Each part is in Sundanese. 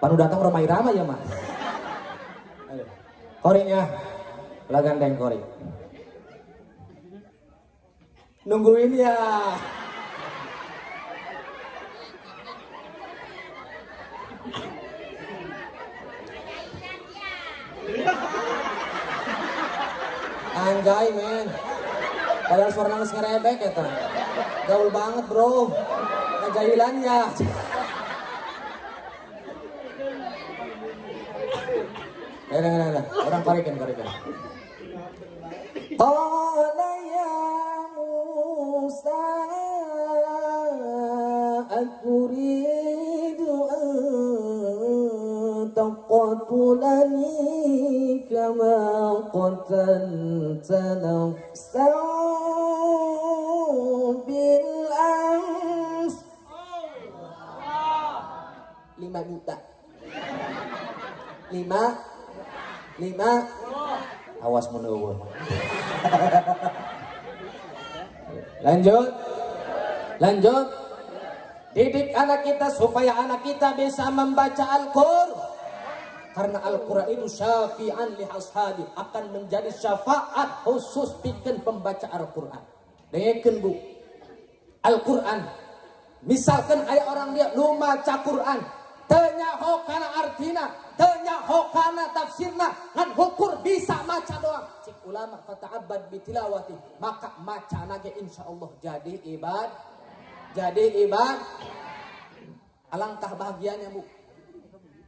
Panu datang Rhoma Irama ya mah. Korinya, lah gandeng kori. Nungguin ya. Anjay men. Padahal suara nangis ngerebek ya ta. Gaul banget bro. Ngejahilan ya. Nah. Orang korikan. Qala ya Musa aturidu an taqtulani kama qatalta nafsan bil ams. 5 juta. 5 awas mun eueuh. Lanjut. Didik anak kita supaya anak kita bisa membaca Al-Qur'an. Karena Al-Qur'an itu syafi'an li ashabi, akan menjadi syafaat khusus pikeun pembaca Al-Qur'an. Dengekeun Bu. Al-Qur'an. Misalkan aya orang dia nu maca Qur'an, teu nyaho kana artina, teu nyaho kana tafsirna, ngan hukur bisa maca doang. Cik ulama fata'abbad bitilawati, maka maca nage insyaallah jadi ibad. Jadi ibad. Alangkah bahagianya Bu.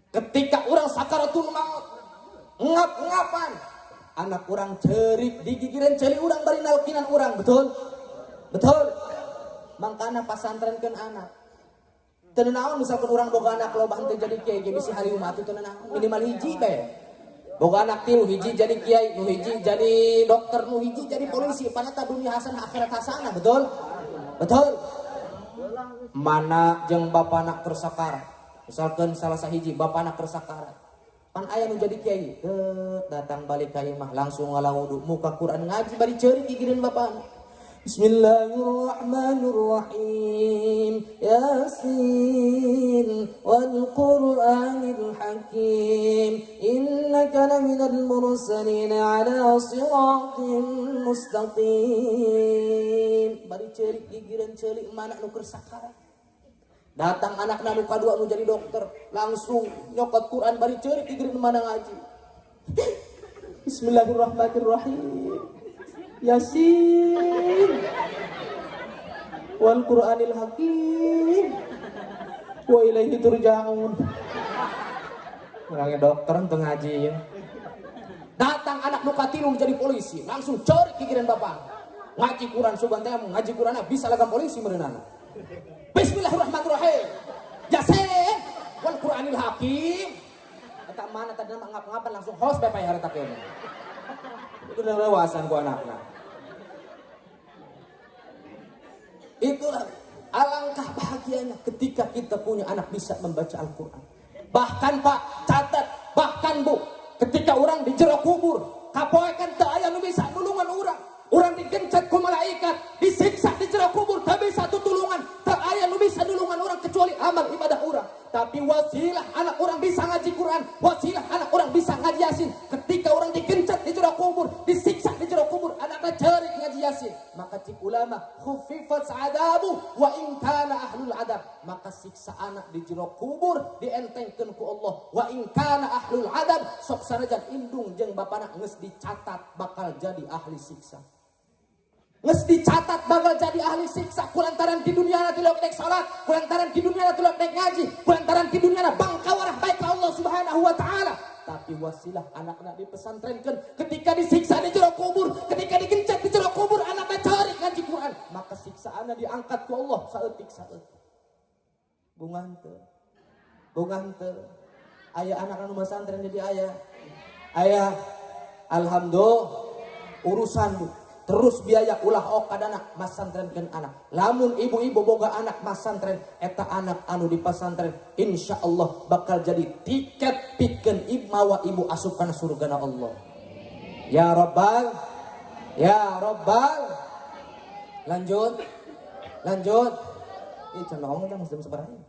Ketika orang sakaratul maut, ngap-ngapan, anak orang cerik digigiran celik orang bari nalkinan orang, betul? Betul. Mangkana pasantrenkeun anak. Teu naon misalkan urang boga anak loba henteu jadi kiai ge bisi hari umat teu naon, minimal hiji bae. Boga anak tilu hiji jadi kiai, nu hiji jadi dokter, nu hiji jadi polisi, panata dunia hasanah akhirat hasanah, betul? Betul. Mana jeung bapana keur sakarat. Misalkan salah sahiji bapana keur sakarat. Pan aya nu jadi kiai, datang balik ka imah langsung ngala wudu, muka Quran ngaji bari ceurik gigireun bapana. Bismillahirrahmanirrahim. Yasin wal Qur'anil Hakim. Innaka laminal mursalin ala siratin mustaqim. Bari ceurik gigireun ceulik mana nu keur sakarat. Datang anakna nu kadua nu jadi dokter, langsung nyokot Quran bari ceurik gigireun mana ngaji. Bismillahirrahmanirrahim. Yasin wal Qur'anil Hakim wa ilaihi turja'un. Orangnya dokter untuk ngaji ya. Datang anak nu katilu menjadi polisi, langsung ceurik gigireun bapak. Ngaji Quran sugan teh ngaji Quran bisa lagam polisi meureunana. Bismillahirrahmanirrahim. Yasin wal Qur'anil Hakim. Eta mana tadi ngap-ngapan langsung host bae harta kene. Itu udah lewasan ku anakna. Itulah alangkah bahagianya ketika kita punya anak bisa membaca Al-Quran. Bahkan Pak, catat, bahkan Bu, ketika orang di jero kubur, kapoekan teu aya nu bisa nulungan urang. Urang digencet ku malaikat, disiksa di jero kubur, teu bisa tutulungan, teu aya nu bisa nulungan urang kecuali amal ibadah urang. Tapi wasilah anak orang bisa ngaji Quran, wasilah anak orang bisa ngaji Yasin. Ketika orang digencet di jero kubur, disiksa di jero kubur, anaknya cerik ngaji Yasin. Maka cik ulama, khufifat adabu wa in kana ahlul adab. Maka siksa anak di jero kubur dientengkeun ku Allah. Wa in kana ahlul adab, sok sanajan indung jeung bapana geus dicatat bakal jadi ahli siksa. Geus dicatat bakal jadi ahli siksa kulantaran di dunia tilok dek salat, kulantaran di dunia tilok dek ngaji, kulantaran di dunia bangkawarah baik ka Allah Subhanahu wa taala. Tapi wasilah anak-anak dipesantrenkeun ketika disiksa di jero kubur, ketika digencet di jero kubur anakna ceurik ngaji Quran, maka siksaanna diangkat ku Allah saeutik-saeutik. Bunga henteu. Bunga henteu. Aya anak anu masantren jadi aya. Aya alhamdulillah urusan Bu. Terus biaya ulah okadana masantrenkeun anak. Lamun ibu-ibu boga anak masantren, eta anak anu di pasantren insyaallah bakal jadi tiket pikeun mawa ibu asup kana surgana Allah. Ya Rabbal, ya Rabbal. Lanjut. Lanjut. Ih, can ngomong jam sabaraha.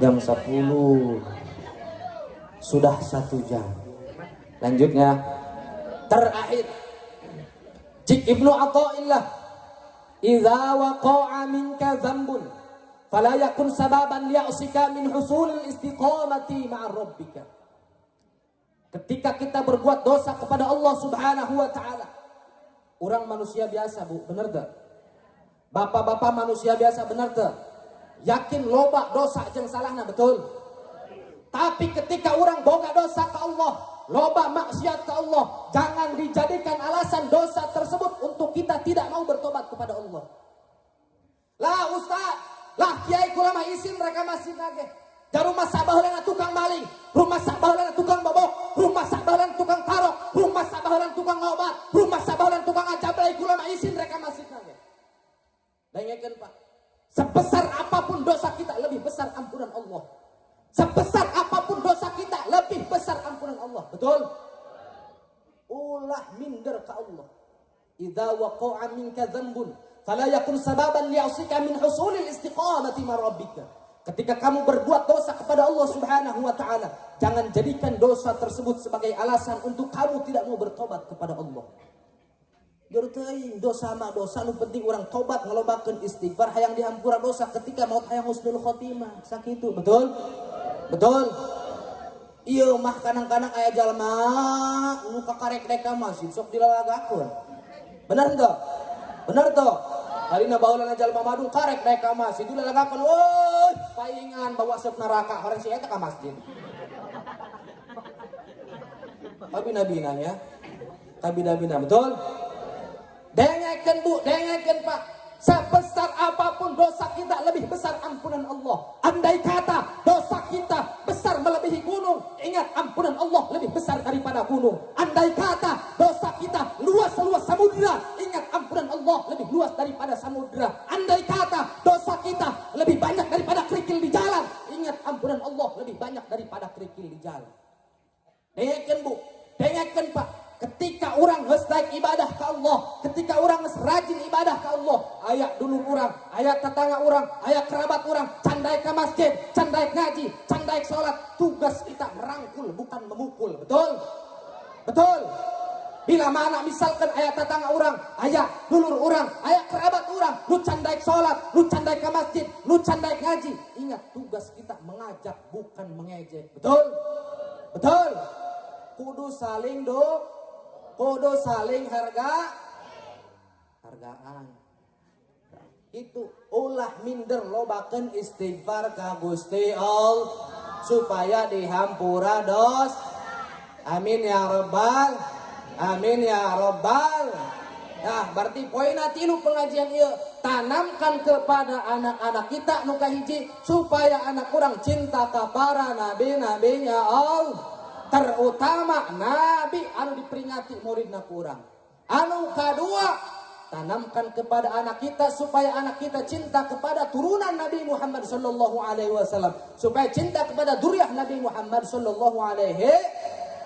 Jam 10. Sudah 1 jam. Lanjutnya terakhir. Cik Ibnu Athaillah, "Idza waqa'a minka dzambun fala yakun sababan liya'sika min husulil istiqamati ma'a rabbika." Ketika kita berbuat dosa kepada Allah Subhanahu wa taala, orang manusia biasa, Bu, bener teu? Bapak-bapak manusia biasa, bener teu? Yakin loba dosa jeung salahna, betul? Tapi ketika orang boga dosa ke Allah, loba maksiat ke Allah, jangan dijadikan alasan dosa tersebut untuk kita tidak mau bertobat kepada Allah. Lah ustaz, lah kiai kula mah isin mereka masih nage. Da rumah sabaheulana tukang maling, rumah sabaheulana tukang bobok, rumah sabaheulana tukang tarok, rumah sabaheulana tukang ngobat, rumah sabaheulana tukang ajablay, kula mah isin mereka masih nage. Dengekeun Pak, sebesar apapun dosa kita lebih besar ampunan Allah. Sebesar apapun dosa kita lebih besar ampunan Allah. Betul? Ulah minder ke Allah. Idza waqa'a minka dzambun fala yakun sababan liya'sika min husulil istiqamati ma rabbika. Ketika kamu berbuat dosa kepada Allah Subhanahu wa taala, jangan jadikan dosa tersebut sebagai alasan untuk kamu tidak mau bertobat kepada Allah. Jur teuing dosa mah dosa, nu penting orang tobat ngalobakeun istighfar hayang dihampura dosa ketika maut hayang husnul khotimah. Sakitu, betul? Betul? Ieu mah kadang-kadang aya jalma nu kakarek rek ka masjid sok dilalagakeun. Bener teu? Bener teu? Harina baheulana jalma madung karek rek ka masjid dilalagakeun, woi, paingan bawa asup neraka horeng si eta ka masjid. Kabina-bina nya. Kabina-bina, betul? Dengekeun Bu, dengekeun Pak. Sebesar apapun dosa kita lebih besar ampunan Allah. Andai kata dosa kita besar melebihi gunung, ingat ampunan Allah lebih besar daripada gunung. Andai kata dosa kita luas seluas samudra, ingat ampunan Allah lebih luas daripada samudra. Andai kata dosa kita lebih banyak daripada kerikil di jalan, ingat ampunan Allah lebih banyak daripada kerikil di jalan. Dengekeun Bu, dengekeun Pak. Ketika orang geus naik ibadah ke Allah, ketika orang geus rajin ibadah ke Allah, aya dulur urang, aya tetangga urang, aya kerabat urang, can daek ka masjid, can daek ngaji, can daek salat, tugas kita merangkul bukan memukul. Betul? Betul? Bila mana misalkan aya tetangga urang, aya dulur urang, aya kerabat urang, nu can daek salat, nu can daek ka masjid, nu can daek ngaji, ingat tugas kita mengajak bukan mengejek. Betul? Betul? Kudu saling do, kudu saling harga, hargaan. Itu ulah minder lobakeun istighfar ka Gusti Allah supaya dihampura dos. Amin ya rabbal, amin ya rabbal. Nah, berarti poin tilu pengajian ieu, tanamkan kepada anak-anak kita nu kahiji supaya anak urang cinta ka para nabi-nabinya Allah. Terutama nabi anu diperingati muridna kurang. Anu kadua, tanamkan kepada anak kita supaya anak kita cinta kepada turunan Nabi Muhammad sallallahu alaihi wasallam, supaya cinta kepada dzurriyyah Nabi Muhammad sallallahu alaihi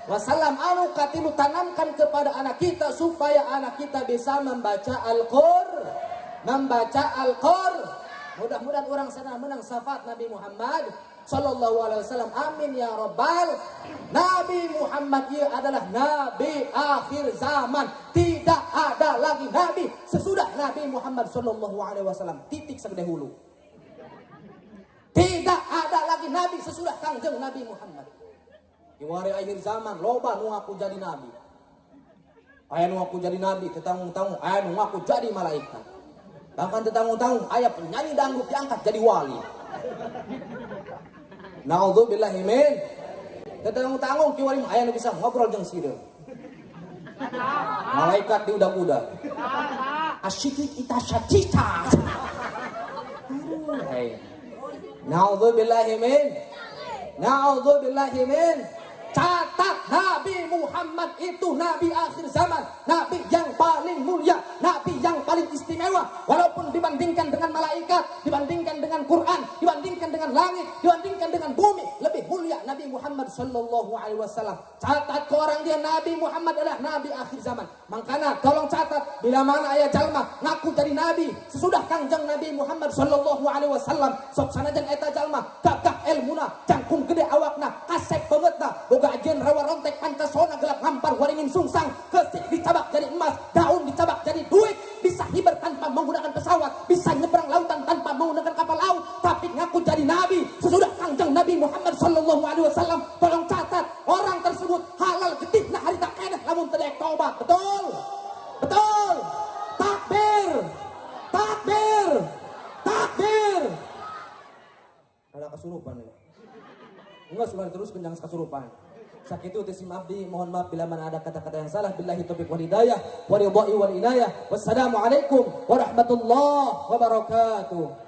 wasallam. Anu katilu, tanamkan kepada anak kita supaya anak kita bisa membaca Al-Qur'an, membaca Al-Qur'an. Mudah-mudahan orang sana menang syafaat Nabi Muhammad sallallahu alaihi wasallam. Amin ya rabbal. Nabi Muhammad ia adalah nabi akhir zaman. Tidak ada lagi nabi sesudah Nabi Muhammad sallallahu alaihi wasallam. Titik segede hulu. Tidak ada lagi nabi sesudah Kangjeng Nabi Muhammad. Di akhir zaman loba nu ngaku jadi nabi. Aya nu ngaku jadi nabi, tetanggung-tanggung aya nu ngaku jadi malaikat. Bahkan tetanggung-tanggung aya penyanyi dangdut diangkat jadi wali. Na'udzubillahi min. Tetanggung-tanggung kiwari mah aya nu bisa ngobrol jeung sireum. Malaikat di udah-udah. Asyik ita syacita. Na'udzubillahi min. Na'udzubillahi min. Catat, Nabi Muhammad itu nabi akhir zaman, nabi yang paling mulia, nabi yang paling istimewa. Walaupun dibandingkan dengan malaikat, dibandingkan dengan Quran, dibandingkan dengan langit, dibandingkan dengan bumi, lebih mulia Nabi Muhammad sallallahu alaihi wasallam. Catat ke orang dia, Nabi Muhammad adalah nabi akhir zaman. Makanya tolong catat, bila mana aya jalma ngaku jadi nabi sesudah Kangjeng Nabi Muhammad sallallahu alaihi wasallam, sok sanajan eta jalma gagah ilmu ilmuna, jangkung gede awakna, kasep bangetna, boga ajen rawa rontek pancasona gelap ngampar waringin sungsang, kesik dicabak jadi emas, daun dicabak jadi duit, bisa hiber tanpa menggunakan pesawat, bisa nyebrang lautan tanpa menggunakan kapal laut, tapi ngaku jadi nabi sesudah Kangjeng Nabi Muhammad sallallahu alaihi wasallam. Tolong catat, orang tersebut halal getihna harita keneh lamun teu daek tobat. Betul? Betul. Takbir. Takbir. Takbir. Kalau kesurupan ya. Enggak sudah terus jangan kesurupan. Sakitu teh sim abdi, mohon maaf bila mana ada kata-kata yang salah. Billahi taufiq wal hidayah wa ridai wal inayah. Wassalamualaikum warahmatullahi wabarakatuh.